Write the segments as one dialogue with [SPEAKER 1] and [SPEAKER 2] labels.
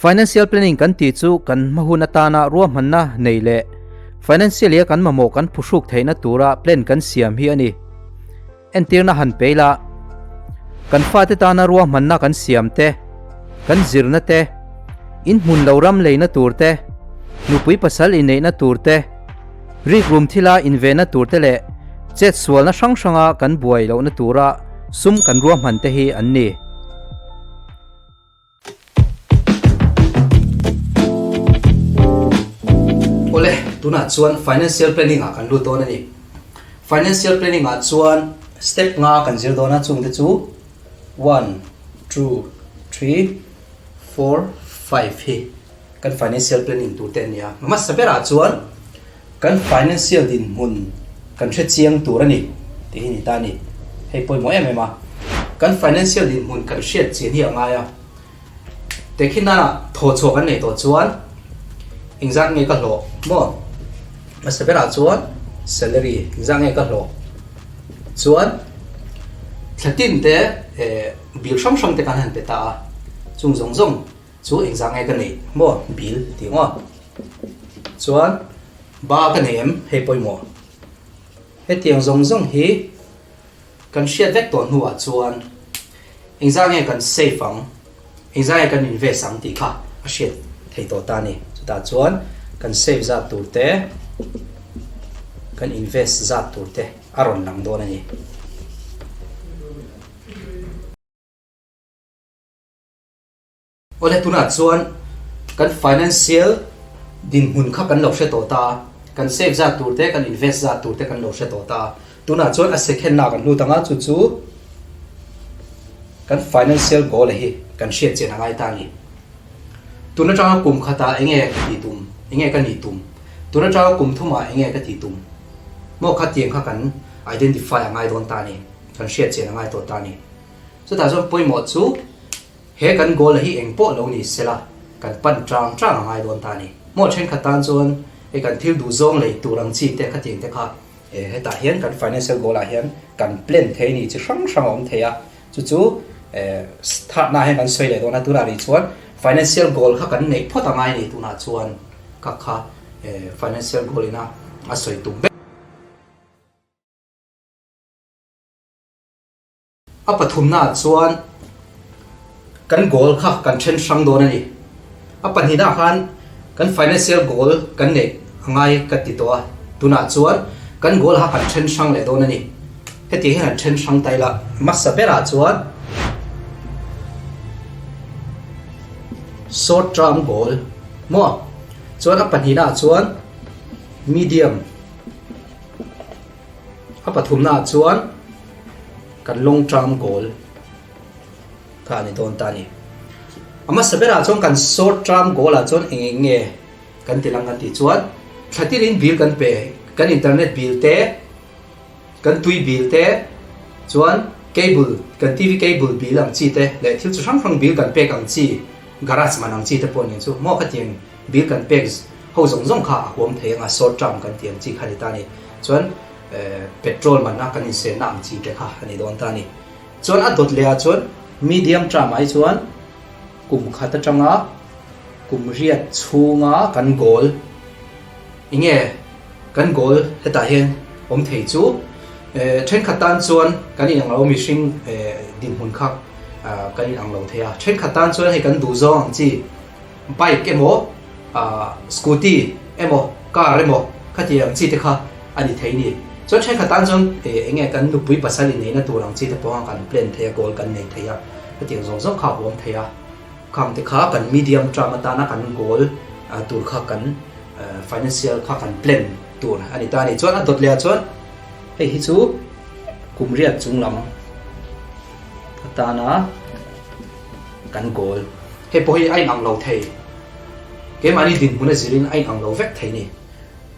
[SPEAKER 1] Financial planning kan tih chu kan hma hun atana ruahmanna nei leh financially a kan mamawh kan phuhruk theihna tura plan kan siam hi a ni. Entirna han pe ila, kan fate tana ruahmanna kan siam te, kan zirna te, inhmun lo ram leina tur te, nupui pasal inneihna tur te, rikrum thila invenna tur te leh chetsualna hrang hranga kan buai lohna tura sum kan ruahman te hi an ni. Awle, tunah chuan financial planning ah kan lut dawn a ni. Financial planning ah chuan step nga kan zir dawn a, chungte chu one, two, three, four, five hi kan financial planning tur te a ni a. Hmasa berah chuan kan financial dinhmun kan hre chiang tur a ni tih hi ni ta a ni. Hei pawimawh em em a, kan financial dinhmun kan hriat chian hi a ngai a. Tehkhin nana thaw chhuah kan nei tawh chuan engzat nge ka hlawh maw? Hmasa berah chuan salary engzat nge ka hlawh? Chuan thla tin te eh bill hrang hrang te kan han pe ta a, chung zawng zawng chu engzat nge ka neih maw? Bill tih maw? Chuan ba ka nei em? Hei pawimawh. Hetiang zawng zawng hi Kan hriat vek tawh hnuah chuan engzah nge kan save ang, engzah nge kan invest ang tih kha a hriat thei tawh ta a ni. Chutah chuan kan save zat tur te, kan invest zat tur te a rawn lang dawn a ni. Awle tunah chuan kan financial dinhmun kha kan lo hre tawh ta a, kan save zat tur te, kan invest zat tur te kan lo hre tawh ta a. Tunah chuan a second na kan lut ang a, chu chu kan financial goal hi kan hriat chian a ngai ta a ni. Tun atanga kum khatah eng nge ka tih tum, eng nge ka nih tum, tun atanga kum thumah eng nge ka tih tum maw khatiang kha kan identify a ngai dawn ta a ni, kan hriat chian a ngai tawh ta a ni. Chutah chuan pawimawh chu. He kan goal hi eng pawh lo ni sela, kan pan tang tang a ngai dawn ta a ni. Maw thenkhat tan chuan hei kan thil duh zawng lei tur ang chi te khatiang te kha hetah hian kan financial goal ah hian kan plan thei a ni chi hrang hrang a awm thei a, chu chu thatna ah hian kan sawi leh dawn a, tunah rih chuan financial goal kha kan neih phawt a ngai a ni tunah chuan ka kha financial goal ina a sawi tum ber. A pathumnaah chuan kan goal kha kan then hrang dawn a ni. A pahnihnaah khan kan financial goal kan neih a ngai ka ti tawh a, tunah chuan kan goal kha kan then hrang leh dawn a ni. Hetiang hian han then hrang ta ila, hmasa berah chuan short term goal maw? Chuan a pahnihnaah chuan medium. A pathumnaah chuan kan long term goal kha a ni dawn ta a ni. A hmasa berah chuan kan short term goal ah chuan eng eng nge kan ti lang kan tih chuan thla tilin bill kan pe, kan internet bill te, kan tui bill te, chuan cable, kan TV cable bill ang chi te leh thil chi hrang hrang bill kan pek ang chi, garage man ang chi te pawh nen chu maw khatiang bill kan pek ho zawng zawng kha a huam thei ang a, short term kan tih ang chi kha a ni ta a ni. Chuan petrol manna kan insenna ang chi te kha a ni dawn ta a ni. Chuan a dawt leh ah chuan medium term ah hi chuan kum khat atanga kum riat chhunga kan goal enge kan goal hetah hian awm thei chu thenkhat tan chuan kan inang lo mihring dinhmun kha kan inang lo thei a. Thenkhat tan chuan hei kan duh zawng ang chi Bike emaw, scooty emaw, car emaw khati ang chi te kha a ni thei ni. Chuan thenkhat tan chuan eng nge kan nupui pasal inneihna tur ang chi te pawh khan kan plan thei a, goal kan nei thei a, hetiang zawng zawng kha a huam thei a. Khang te kha kan medium term atana kan goal tur kha kan financial kha kan plan tur a ni ta a ni. Chuan a dawt leh ah chuan hei hi chu kum riat chung lam atana kan goal. Hei pawh hi a inang lo thei. Keimahni dinhmun a zirin a inang lo vek thei ni.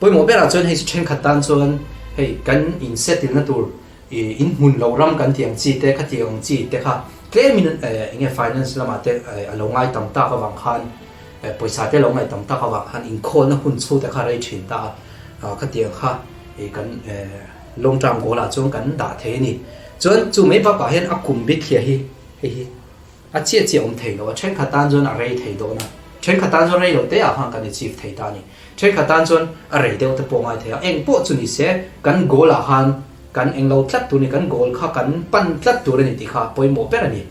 [SPEAKER 1] Pawimawh berah chuan hei thenkhat tan chuan hei kan in settle na tur ih in hmun lo ram kan tih ang chi te kha tih ang chi te kha tlemin eng nge finance lamah te a lo ngai tam tak avang khan pawisa te a lo ngaih tam tak avang khan inkhawlna hun chhu te kha rei thin ta a khatiang kha ih kan long term goal ah chuan kan dah thei a ni. Chuan chu mai bakah hian a kum bithliah hi hei hi. A chiah chiah awm thei lo, a thenkhat tan chuan a rei thei dawn a. Thenkhat tan chuan rei lo te ah khan kan achieve thei ta a ni. Thenkhat tan chuan a rei deuh te pawh ngai thei a, eng pawh chu ni se kan goal ah khan kan eng lo tlat tur a ni, kan goal kha kan pan tlat tur a ni tih kha pawimawh ber a ni.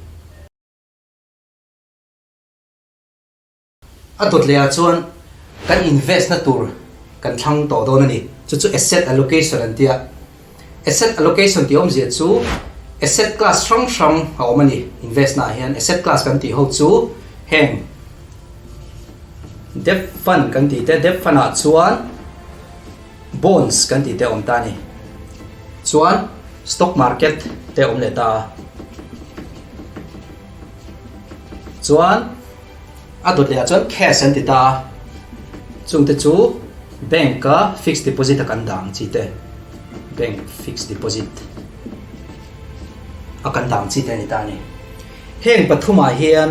[SPEAKER 1] A dawt leh ah chuan kan invest na tur kan thlang tawh dawn a ni. Chu chu asset allocation an tia. Asset allocation tih awmzia chu asset class hrang hrang a awm a ni. Invest na ah hian asset class kan tih ho chu heng debt fund kan tih te, debt fund ah chuan bonds kan tih te a awm ta a ni. Chuan stock market te a awm leh ta a. Chuan a dawt leh ah chuan cash an ti ta a, chungte chu bank a fixed deposit a kan dah ang chi te, bank fixed deposit a kan dah ang chi te a ni ta a ni. Heng pathumah hian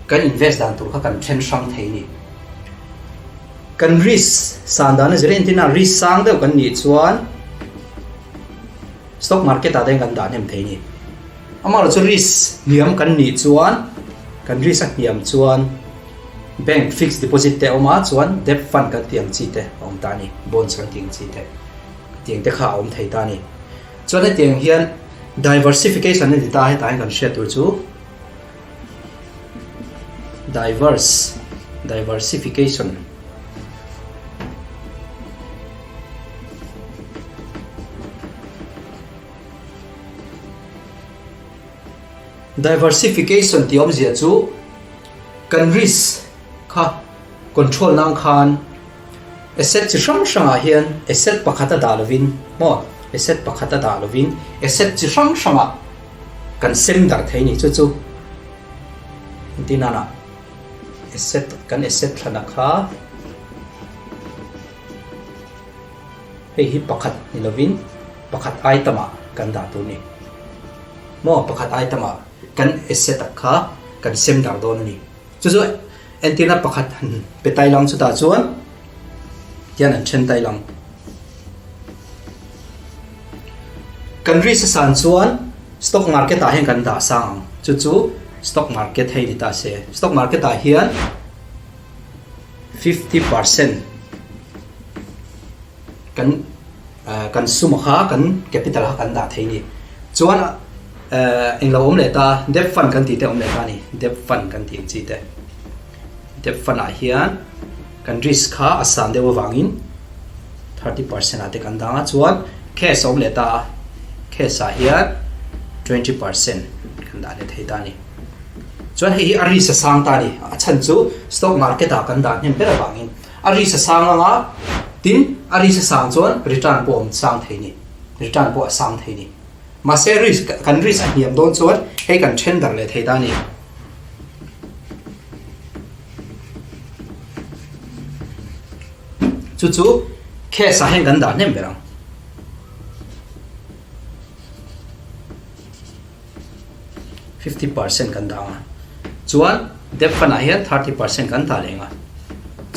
[SPEAKER 1] kan invest dan tur kha kan then hrang thei a ni. Kan risk san dan a zir entirna risk sang deuh kan nih chuan stock market ah te hian kan dah hnem thei a ni. Amaherawh chu risk hniam kan nih chuan, kan risk a hniam chuan bank fixed deposit te a awm a, chuan debt fund kan tih ang chi te a awm ta a ni, bonds kan tih ang chi te, tiang te kha a awm thei ta a ni. Chuan hetiang hian diversification a ni ta a, hetah hian kan hriat tur chu diverse, diversification. Diversification tih awmzia chu kan risk kha control nan khan asset chi hrang hrangah hian asset pakhat a dah lovin maw asset pakhat a dah lovin asset chi hrang hrangah kan sem darh thei ni chu chu engtin nana asset kan asset thlana kha Hei hi pakhat ni lovin pakhat ai tamah kan dah tur ni. Maw pakhat ai tamah kan asset ah kha kan sem dar dawn a ni. Chu chu entirna pakhat han pe tai lang chutah chuan tian an then tai lang. Kan risk a san chuan stock market ah hian kan dah sang ang. Chu chu stock market hei ni ta se. Stock market ah hian 50% kan kan sum kha kan capital kha kan dah thei ni chuan englo awm leh ta debt fund kan tih te awm leh ta ni debt fund kan tih ang chi te debt fund ah hian kan risk kha a san deuh avangin 30% ah te kan dang a chuan cash awm leh ta a cash ah hian 20% kan dah leh thei ta ni. Chuan hei hi a risk a sang ta a ni. A chhan chu stock market ah kan dah hnem ber avangin a risk a sang anga tin a risk a sang chuan return pawh a awm sang thei a ni. Return pawh a sang thei a ni. Mahse risk kan risk a hniam dawn chuan hei kan then darh leh thei ta a ni. Chu chu cash ah hian kan dah hnem ber ang. 50% kan dah ang a, chuan debt fund ah hian 30% kan dah leh ang a,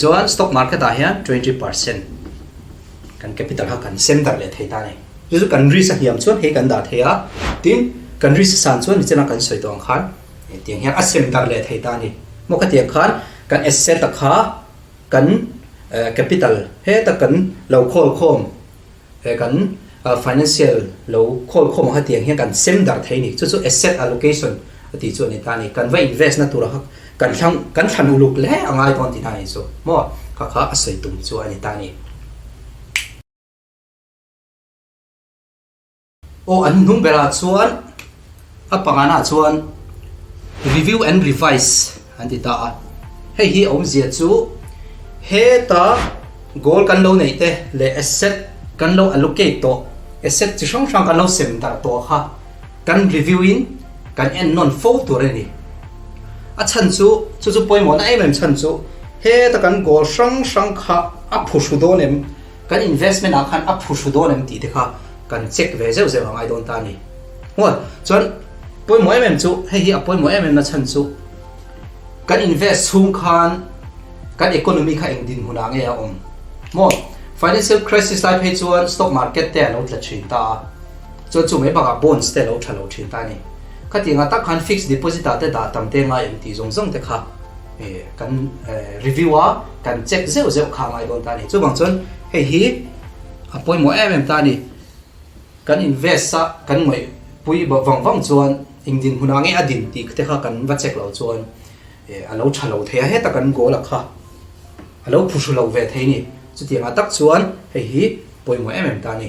[SPEAKER 1] chuan stock market ah hian 20% kan capital kha kan sem darh leh thei ta a ni. Chu chu kan risk a hniam chuan hei kan dah thei a, tin kan risk a san chuan nichina kan sawi tawh ang khan hetiang hian a sem darh leh thei ta a ni. Maw khatiang khan kan asset a kha kan capital heta kan lo khawl khawm He kan financial lo khawl khawm ang hetiang hian kan sem darh thei a ni. Chu chu asset allocation a tih chu a ni ta a ni. Kan va invest na tura kha kan thlang kan thlan uluk hle a ngai dawn tih na a ni chu maw? Kha kha a sawi tum chu a ni ta a ni. Aw an hnung berah chuan a panganah chuan review and revise an ti ta a, hei hi a awmzia chu heta goal kan lo neih te leh asset kan lo allocate tawh asset chi hrang hrang kan lo sem darh tawh kha kan review in kan en nawn fo tur a ni. A chhan chu chu chu pawimawhna em em chhan chu heta kan goal hrang hrang kha a phuhru dawn em? Kan investment ah khan a phuhru dawn em tih te kha kan check ve zeuh zeuh a ngai dawn ta a ni. Ngawi chuan pawimawh em em chu hei hi a pawimawh em em na chhan chu kan invest chhung khan kan economy kha eng dinhmun ah nge a awm maw? Financial crisis lai phei chuan stock market te a lo tla thin ta a, chuan chu mai bakah bonds te a lo tha lo thin ta a ni. Khatiang ah tak khan fixed deposit ah te dah tam te ngai em tih zawng zawng te kha. Kan review a, kan check zeuh zeuh kha a ngai dawn ta a ni. Chuvang chuan hei hi a pawimawh em em ta a ni. Kan invest a, kan ngawihpui vang vang chuan eng dinhmunah nge a din tih te kha kan va check loh chuan a lo tha lo thei a, heta kan goal a kha a lo phuhru lo ve thei a ni. Chutiangah tak chuan hei hi pawimawh em em ta a ni.